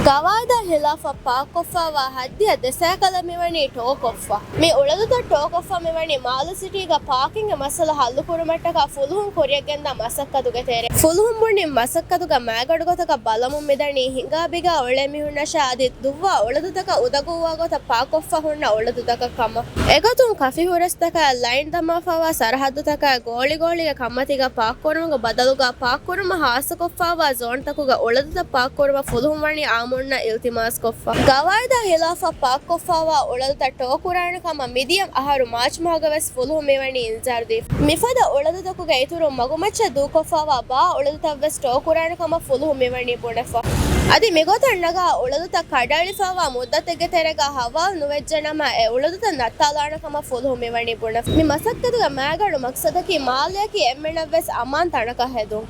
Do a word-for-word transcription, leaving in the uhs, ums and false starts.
ގަވާއިދާ ހިލާފަށް ޕާކްކޮށްފައިވާ ހައްދިއަށް ދެ ސައިކަލެއް މިވަނީ ޓޯކޮށްފަ. މި އުޅަދުތައް ޓޯކޮށްފަ މިވަނީ މާލެ ސިޓީގަ ޕާކިންގ މައްސަލަ ހައްލުކުރުމަށްޓަކާ ފުލުހުން ކުރިޔަށްގެންދާ މަސައްކަތުގެ ތެރޭ. ފުލުހުން ބުނި މަސައްކަތުގަ މައިގަނޑު ގޮތަކަށް ބަލަމުން މިދަނީ ހިނގާބިގާ އުޅޭ މީހުންނަށާ އަދި ދުއްވާ އުޅަދުތަކަށް އުދަގޫވާ ގޮތަށް ޕާކްކޮށްފަ ހުންނަ އުޅަދުތަކަށް ކަމަށް. އެގޮތުން ކަފި ހުރަސްތަކާ ލައިން ދަމާފައިވާ ސަރަހައްދުތަކާ ގޯޅިގޯޅީގެ ކަންމަތީގަ ޕާކްކުރުމުގެ ބަދަލުގަ ޕާކްކުރުމަށް ހާއްސަކޮށްފައިވާ ޒޯންތަކުގަ އުޅަދުތައް ޕާކްކުރުމަށް ފުލުހުން ވަނީ އާއްމުންނަށް އިލްތިމާސްކޮށްފަ. ގަވާއިދާ ހިލާފަށް ޕާކްކޮށްފައިވާ އުޅަދުތައް ޓޯ ކުރާނެ ކަމަށް މިދިޔަ އަހަރު މާޗް މަހުގަ ވެސް ފުލުހުން މިވަނީ އިންޒާރު ދީފަ. މިފަދަ އުޅަދުތަކުގެ އިތުރުން މަގުމައްޗަށް ދޫކޮށްފައިވާ ބާ އުޅަދުތައް ވެސް ޓޯ ކުރާނެ ކަމަށް ފުލުހުން މިވަނީ ބުނެފަ. އަދި މިގޮތަށް ނަގާ އުޅަދުތައް ކަނޑައެޅިފައިވާ މުއްދަތެއްގެ ތެރޭގަ ހަވާލު ނުވެއްޖެނަމަ، އެ އުޅަދުތައް ނައްތާލާނެ ކަމަށް ފުލުހުން މިވަނީ ބުނެފަ. މި މަސައްކަތުގެ މައިގަނޑު މަޤްޞަދަކީ މާލެއަކީ އެންމެނަށް ވެސް އަމާން ތަނަކަށް ހެދުން.